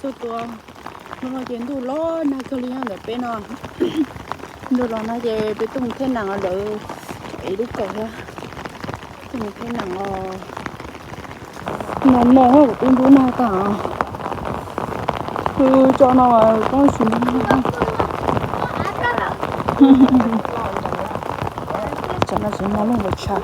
Tuaj tua, hnub no ces ntuj los nag kawg li ntawm peb no. Ntuj los nag ces peb tuaj mus theb nees lawm, ib lub kaum thiab. Tuaj mus theb nees os. No no kuv twb ntub nag tag. Wb tso no mas koj tsis ntub nag. Tsam no tsis muaj neeg los tshaj.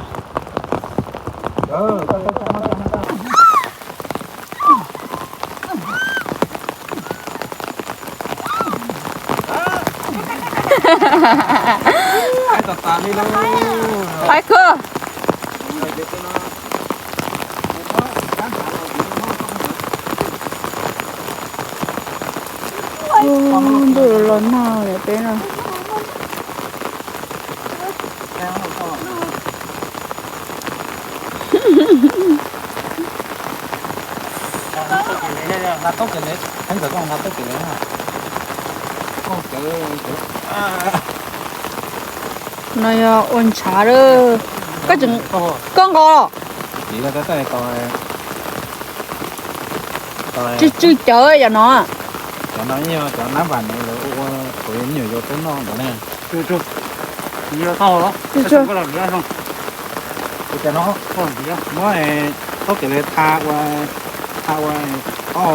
Hais kawg. Ntuj los nag peb no. No yog ua ntshav lawm. Koj tseem, koj nqos. Tsw tsw cawv yom no. Cov no yog cov nab vam ne, lawv ua, ua nyuam yaus tub noj ntawd ne. Muab taub kev li tha ua, tha ua ob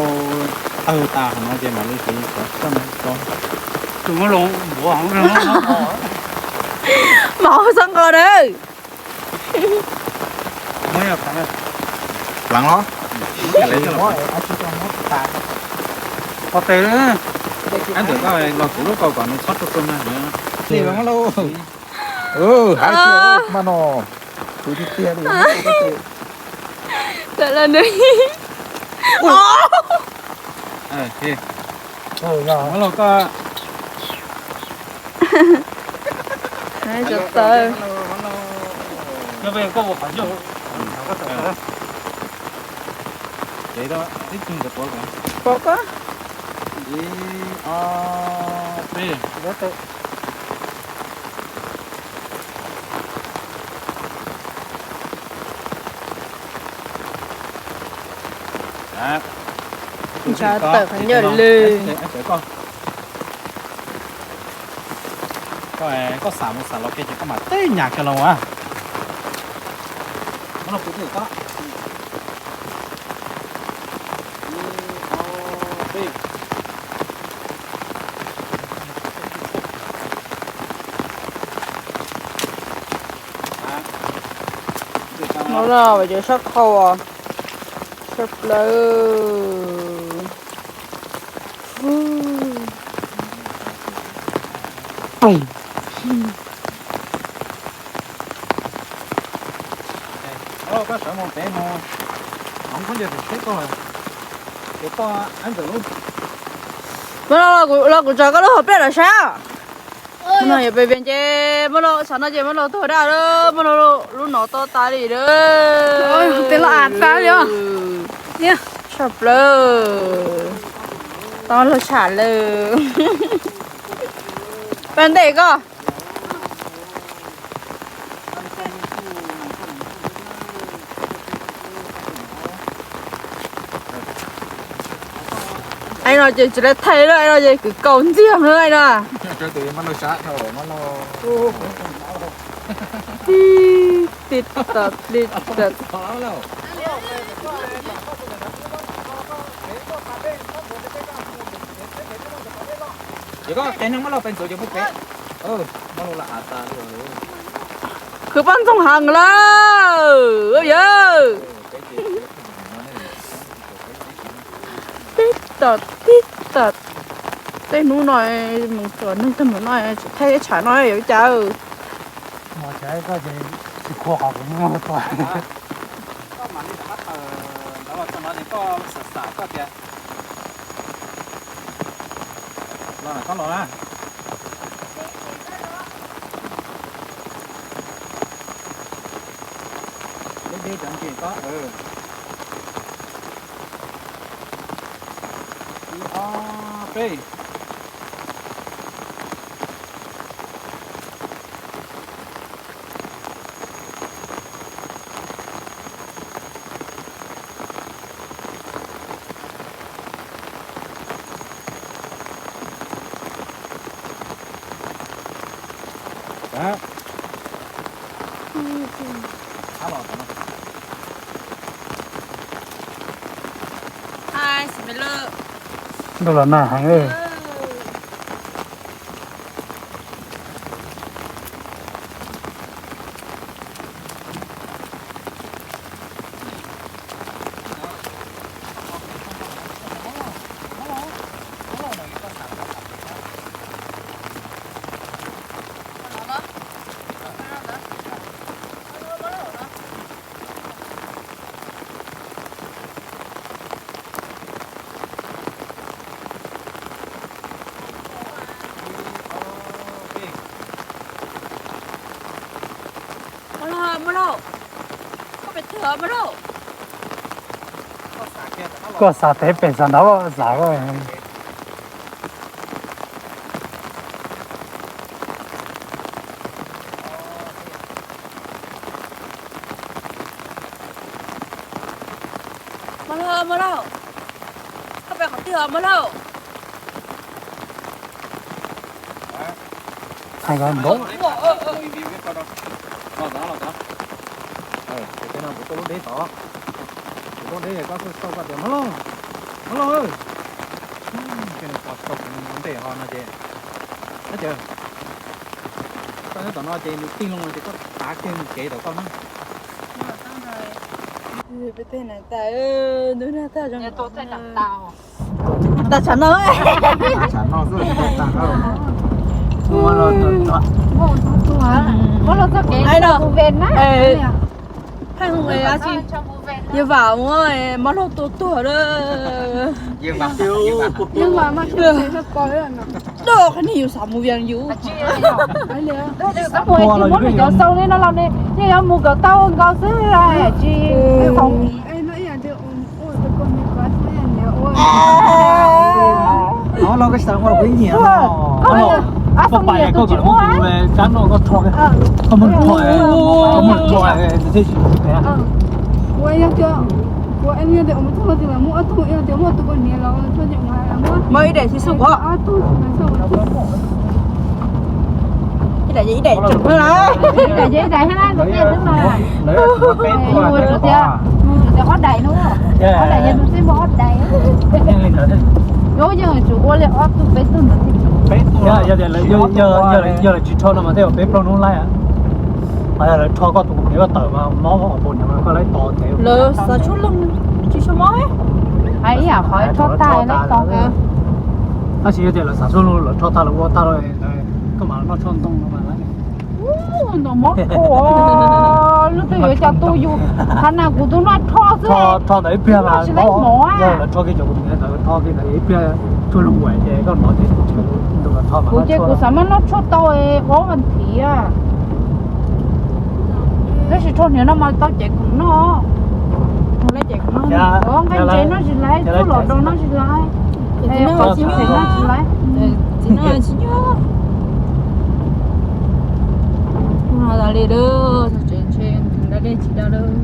tawg tas no ces mam li siv cov txoj no. Mas hauv txhob nqos na. Pleev los. Qhov tes, ab ntawm koj los kuv lub kaus kom nws txhob tsuag tsuag na. Nim no muab lauj. Hais tias mas no, kuv tiag tiag li. Tawm los nws. Muab lauj koj. Cov tawv. Pom koj. Ib, ob, peb. Ntshav tawm qhov ncauj lwj. Koj xam mus xam los kiag ces koj mam teb nyam kiag los as. Muab los kuv twb koj. No los cov sab khau os, sab plaws. Muab los kuv tso koj lub hauv pliaj los saib. No yog pes pes ces muab los, tsam no ces muab los tuag daj lawm, muab los lub no to tas li lawm. Tshaj plaws, tau luag tsham lawm. Pab ntej koj. Ai no ces tsis lawv thaij lawm, ai no ces kwv kaus ntxiag lawm ai no. Tib tib tod tib tod. Ces koj qe neeg muab lauj pes ntxuav ces muab pem. Muab lauj la av tas li. Khwv poj ntxoog heev lawm yawg. Tib tom tib tom. Tej hnub no mus txog neeg tag mus no tsis thaij tshav no yuav cas. Tsis khuv qhov kuv muab tua. Koj mam li rov qab tawm ntawd los txog no ces koj xam xam koj tias los na, koj los na. Deb deb cov ntses koj. Ib ob peb. Ntuj los nag heev. Muaj lauj, muaj lauj, koj pem twg muaj lauj? Koj xav pem pem xav nrad xav. Muaj lauj, muaj lauj, koj pem qhov twg muaj lauj? Hais npaum. Los tod, los tod. Ces no kuv tuaj lub deb tod. Kuv tuaj deb koj kuj xauj koj tias Hmoob Lauj, Hmoob Lauj. Ces nws pom tau kuv ntej ho no ces, tab ces koj nyob tom no ces nws tij loo no ces koj tav kiag nws kev tom koj na. Peb tej na tas, ntuj nag tag zoo. Tas tsam no. Muab los txoj kev no. Haj hwj, yawg Vam muab Mab Laug tua tuag lawm. Yawg Vam mas, yawg Vam mas, dab qhov ni yus xav mus Vias yus. Tsis muaj cov xaus li no los yeej yuav mus kom tau nkaus xwb tsis. Koj pais koj kom tus kab noj koj rho, koj muab rho, koj muab rho thiaj tsis. Muaj ib daim tsis xub pob. Ib daim ces ib daim tseem na. Ib daim ces ib daim thiab na, tus tiag xwb mas. Tus tiag, tus tiag ob daim no. Ob daim yog tus xib muag ob daim. Yog yeej tsum ua li ob tug peb tug ntawd thiaj tau. Yog lawv tsis rho no mas tej zaum peb plaub hnub laij. Yog lawv rho koj tus niam koj tawm mas mob hauv paus niam koj laib tos ntev. Lawv xav tshuaj loog tsis tshuaj mob. Hais ib yam qhov rho tag laib tos. Tab sis yog tias lawv xav tshuaj loog lawv rho tag lawv ua tag lawm, koj mam noj tshuaj ntoo no mas. Ntaus mob khuav, lub twg yuav cov tu yus, qhov na kuv tus noj rho xwb. Rho ntawm ib pliag mas tsis laib mov. Yog lawv rho kiag cov kuv tus niam ntawd rho kiag ntawd ib pliag tshuaj loog ua ces koj hnov ces ntu los rho mas. Kuv ces kuv xav mas noj tshuaj tau ob vas thiv. Tab sis rho hniav no mas tau ces kuv noj. Nqaij ntses noj tsis laib, tshuaj los rau noj tsis laib. Txiv noj tsis laib. Kuv no tas li lawm, tsev ntshe da dej tsis da lawm.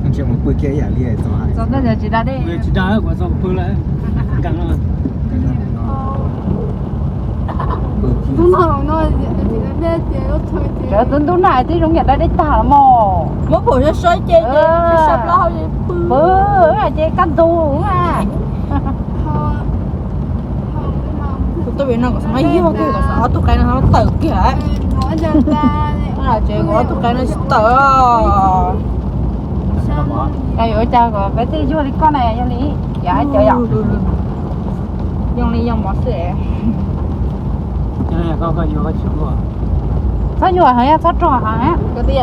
Ntshe mus pw kiag ib yam li txog. Txog ntawd tsis da dej. Tsis da kuv txog kuv pw lawm. Nkees no. Tus no no, cov tus ntuj na twb zoo yam da dej tag los mas. Muab pum saib saib ces ces sab plaub hau pw. Pw ces kaj ntug. Kuv tuaj pem no kom xav mas yog tiag kom xav ob tug qe no tawm kiag. Ces kuv ob tug qe no tsis tawm. Yuav ua cas kom peb tej yuag li koj na, yog li, yog cov yom. Yoo li yoo mov xwb. Txhob yuag heev, txhob rog heev. Koj twb,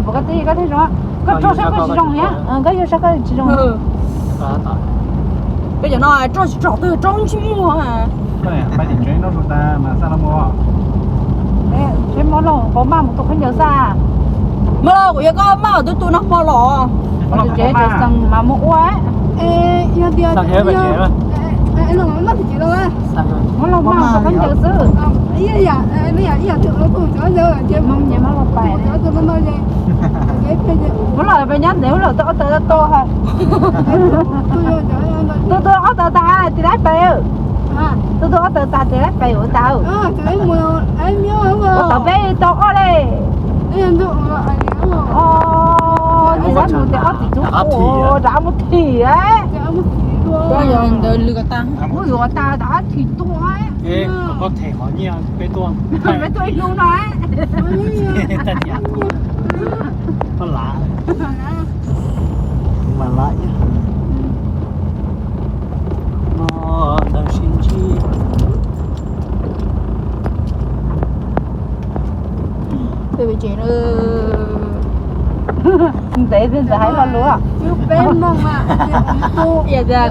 koj twb zoo, koj rog sab koj tsis zoo thiab, koj yuag sab koj tsis zoo. Peb cov no rog tsis rog twg rog tsis muag. Tsev mob laug, pab maj mus tus khaub ncaws xa. Maj laug, kuv yuav koj maj tus tus no hmo los. Tus tsev tseem xeem mas mus ua. Muab laug maj tus khaub ncaws xwb. Muab laug pais, muab laug pais nyab ntev lawm, tus ob tawv tau ha. Tus tus ob tawv tas tis laib pais. Tus tus ob tawv tas tis laib pais ua tas. Ua tawv peb tau ob le. Ces dab mus tes ob txiv tub rov mus thim, rov mus thim, ntawd lwm ko tas, mus yuav tas rov thim tuaj. Peb tuaj ib hnub no, tag tias koj lav, mas lav no ntawd sib ntsib. Ntev ntawd hais lo lus. Yog tias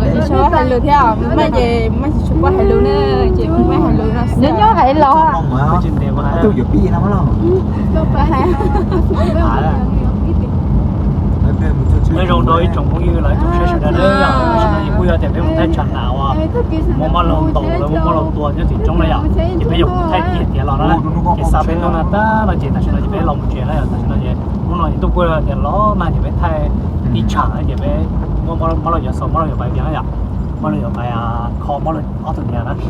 kuv tsis tshua paub hais lus thiab, maj ces maj tsis tshua paub hais lus na, ces kuv maj hais lus no xwb. Nyob nyob hais los. Nyob zoo rau ib tsoom phooj ywg los ib tsoom saib sawv daws na yom. Tam sim no ces kuj yog tias peb mus thaij tsam nas uas muaj mab laug ntaus lawv muaj mab laug tua nyob tim roob na yom, ces peb yuav mus thaij tiag tiag los no na. Ces xa peb hnub no tag no ces tam sim no ces peb los mus tsev na yom. Tam sim no ces hnub no ces ntuj kuj tias los nag ces peb thaij tib tsam na ces peb muab mab laug yuav xaus mab laug yuav pais tiag na yom. Mab laug yuav pais kho mab laug ob tug niam na. Ces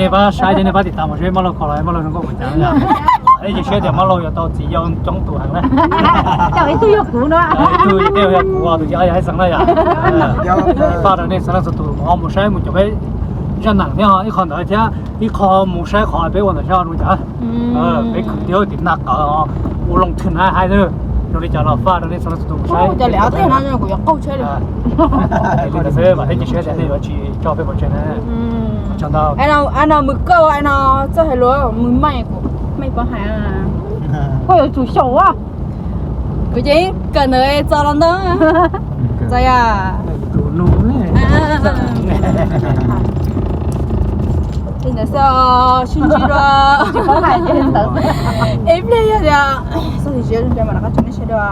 nej pab saib ces nej pab tim tas mus seb mab laug kho los mab laug zoo nkauj npaum cas na yom. Ib cia siab tias mab laug yuav tau txiv yau coob tus heev na. Ib tug yog kuv no, ib tug tej yog kuv tus yau yog hais xeev na yom. Faj rau nej txhua leej txhua tus ho mus saib mus caum peb zaj nam thiab ib qho ntawd thiab ib qho mus saib qhov peb ua ntawm sab no cas. Peb khwv tiag tim nag qawv ua loo thwm na hais zoo li cas los faj rau nej txhua leej txhua tus mus saib. Kuv yuav qaug tsheb li. Li ntawd xwb mas peb cia siab tias nej yuav tsis tso peb pov tseg na. Tsaug ntau. Ai no mus koj ai no txawj hais lus mus maj kuv maj pov hais. Koj yuav tsum xyaum a. Kuv ces kawm ntawd txo los ntau. Txawm yog tus nus li ntawd xwb, sib ntsib dua. Ib pliag yog tias txog tim tsev zoo cas mam rov qab tso nej saib dua.